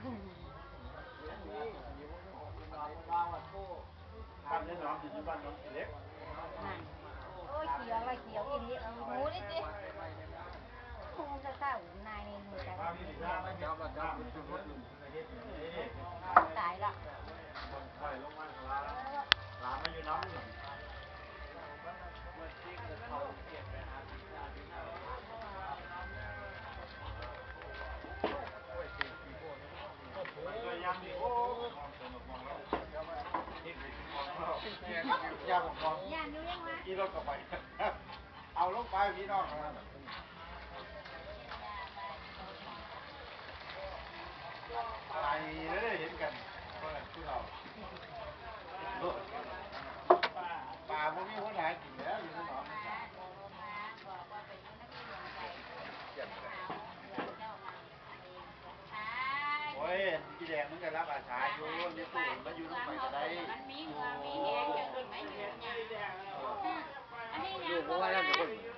ບ້ານຍາຍໜອມຢູ່ ຢູ່ບ້ານໜອງຂີ້ເຫຼັກ. ນັ້ນ ໂອ້ຍ ຂຽວລະຂຽວອີ່ຫຼີ ອີ່ໝູນີ້ຕິ ຄົງຈະເສົ້ານາຍນີ້ ຕາຍລະ ຫຼານມາຢູ່ນຳ. ຢ່າບອກ ຂີ່ລົດເຂົ້າໄປ ເອົາລົງໄປພີ່ນ້ອງ. ໄປເດີ ເຫັນກັນ ເພິ່ນຜູ້ເຖົ້າ ປາບໍ່ມີຄົນຫາກິນແລ້ວ ຢູ່ນຳເຮົາ. ໂອ້ຍ ອີ່ແດງມັນກໍຮັບອາສາຢູ່ ຢູ່ຕູ້ມາຢູ່ນຳຂ້ອຍກໍໄດ້. ມັນມີເຫື່ອມີແຮງ ຈັ່ງຊິມາຢູ່ນຳຍາ. ອືມ ອັນນີ້ຍາ ລູກບໍ່ວ່ານຳ